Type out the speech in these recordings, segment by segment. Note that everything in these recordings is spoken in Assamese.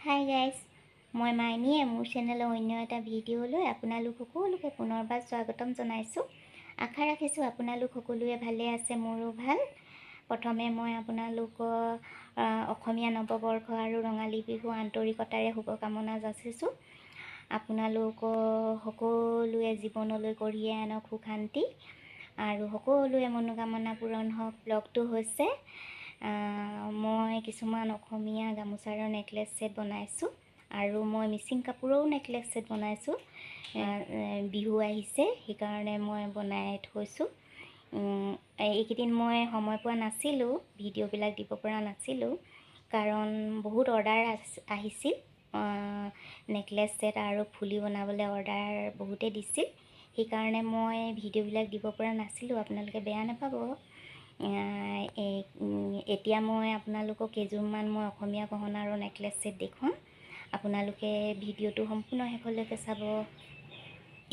হাই গাইজ, মই মাইনীয়ে মোৰ চেনেলৰ অন্য এটা ভিডিঅ'লৈ আপোনালোক সকলোকে পুনৰবাৰ স্বাগতম জনাইছোঁ। আশা ৰাখিছোঁ আপোনালোক সকলোৱে ভালে আছে, মোৰো ভাল। প্ৰথমে মই আপোনালোকৰ অসমীয়া নৱবৰ্ষ আৰু ৰঙালী বিহু আন্তৰিকতাৰে শুভকামনা যাচিছোঁ। আপোনালোক সকলোৱে জীৱনলৈ কঢ়িয়াই আনক সুখ শান্তি আৰু সকলোৱে মনোকামনা পূৰণ হওক। ব্লগটো হৈছে মই কিছুমান অসমীয়া গামোচাৰ নেকলেছ ছেট বনাইছোঁ আৰু মই মিচিং কাপোৰৰো নেকলেছ ছেট বনাইছোঁ। বিহু আহিছে, সেইকাৰণে মই বনাই থৈছোঁ। এইকেইদিন মই সময় পোৱা নাছিলোঁ, ভিডিঅ'বিলাক দিব পৰা নাছিলোঁ, কাৰণ বহুত অৰ্ডাৰ আহিছিল। নেকলেছ ছেট আৰু ফুলি বনাবলৈ অৰ্ডাৰ বহুতে দিছিল, সেইকাৰণে মই ভিডিঅ'বিলাক দিব পৰা নাছিলোঁ। আপোনালোকে বেয়া নাপাব। এতিয়া মই আপোনালোকক কেইযোৰমান মই অসমীয়া গহনা আৰু নেকলেছ ছেট দেখুৱাম। আপোনালোকে ভিডিঅ'টো সম্পূৰ্ণ শেষলৈকে চাব।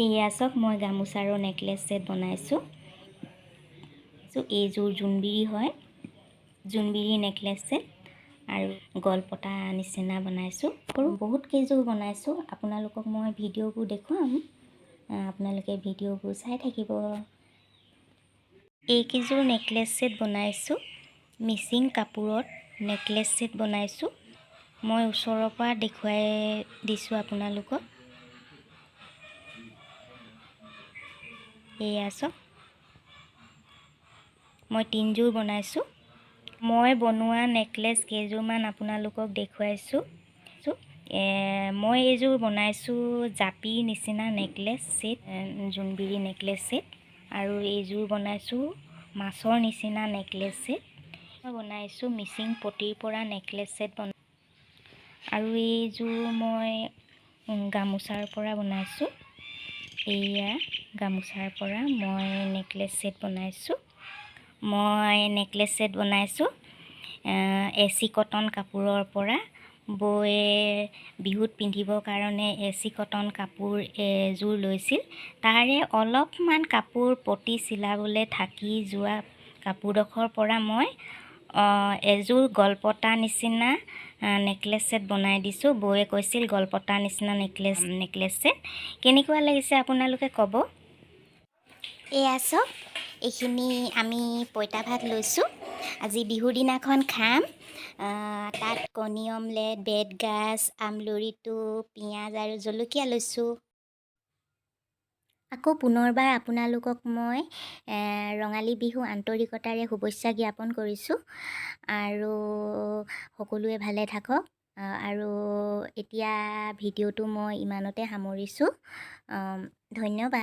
এয়া চাওক, মই গামোচাৰো নেকলেছ ছেট বনাইছোঁ। এইযোৰ জোনবিৰি হয়, জোনবিৰি নেকলেছ ছেট আৰু গলপতা নিচিনা বনাইছোঁ। সৰু বহুত কেইযোৰ বনাইছোঁ। আপোনালোকক মই ভিডিঅ'বোৰ দেখুৱাম, আপোনালোকে ভিডিঅ'বোৰ চাই থাকিব। এইকেইযোৰ নেকলেছ ছেট বনাইছোঁ, মিচিং কাপোৰত নেকলেছ ছেট বনাইছোঁ। মই ওচৰৰ পৰা দেখুৱাই দিছোঁ আপোনালোকক। এয়া চাওক, মই তিনিযোৰ বনাইছোঁ। মই বনোৱা নেকলেছ কেইযোৰমান আপোনালোকক দেখুৱাইছোঁ। মই এইযোৰ বনাইছোঁ জাপিৰ নিচিনা নেকলেছ ছেট, জোনবিৰি নেকলেছ ছেট, আৰু এইযোৰ বনাইছোঁ মাছৰ নিচিনা নেকলেছ ছেট। মই বনাইছোঁ মিচিং পটিৰ পৰা নেকলেছ ছেট বনাই, আৰু এইযোৰ মই গামোচাৰ পৰা বনাইছোঁ। এয়া গামোচাৰ পৰা মই নেকলেছ ছেট বনাইছোঁ। মই নেকলেছ ছেট বনাইছোঁ এচি কটন কাপোৰৰ পৰা। বৌয়ে বিহুত পিন্ধিবৰ কাৰণে এচি কটন কাপোৰ এযোৰ লৈছিল। তাৰে অলপমান কাপোৰ পটি চিলাবলৈ থাকি যোৱা কাপোৰডোখৰ পৰা মই এযোৰ গলপতা নিচিনা নেকলেছ ছেট বনাই দিছোঁ। বৌয়ে কৈছিল গলপতা নিচিনা নেকলেছ ছেট কেনেকুৱা লাগিছে আপোনালোকে ক'ব। এয়া চাওক, এইখিনি আমি পঁইতা ভাত লৈছোঁ। আজি বিহুৰ দিনাখন খাম। তাত কণী অমলেট, বেতগাজ, আমলৰিটো, পিঁয়াজ আৰু জলকীয়া লৈছোঁ। আকৌ পুনৰবাৰ আপোনালোকক মই ৰঙালী বিহু আন্তৰিকতাৰে শুভেচ্ছা জ্ঞাপন কৰিছোঁ আৰু সকলোৱে ভালে থাকক। আৰু এতিয়া ভিডিঅ'টো মই ইমানতে সামৰিছোঁ। ধন্যবাদ।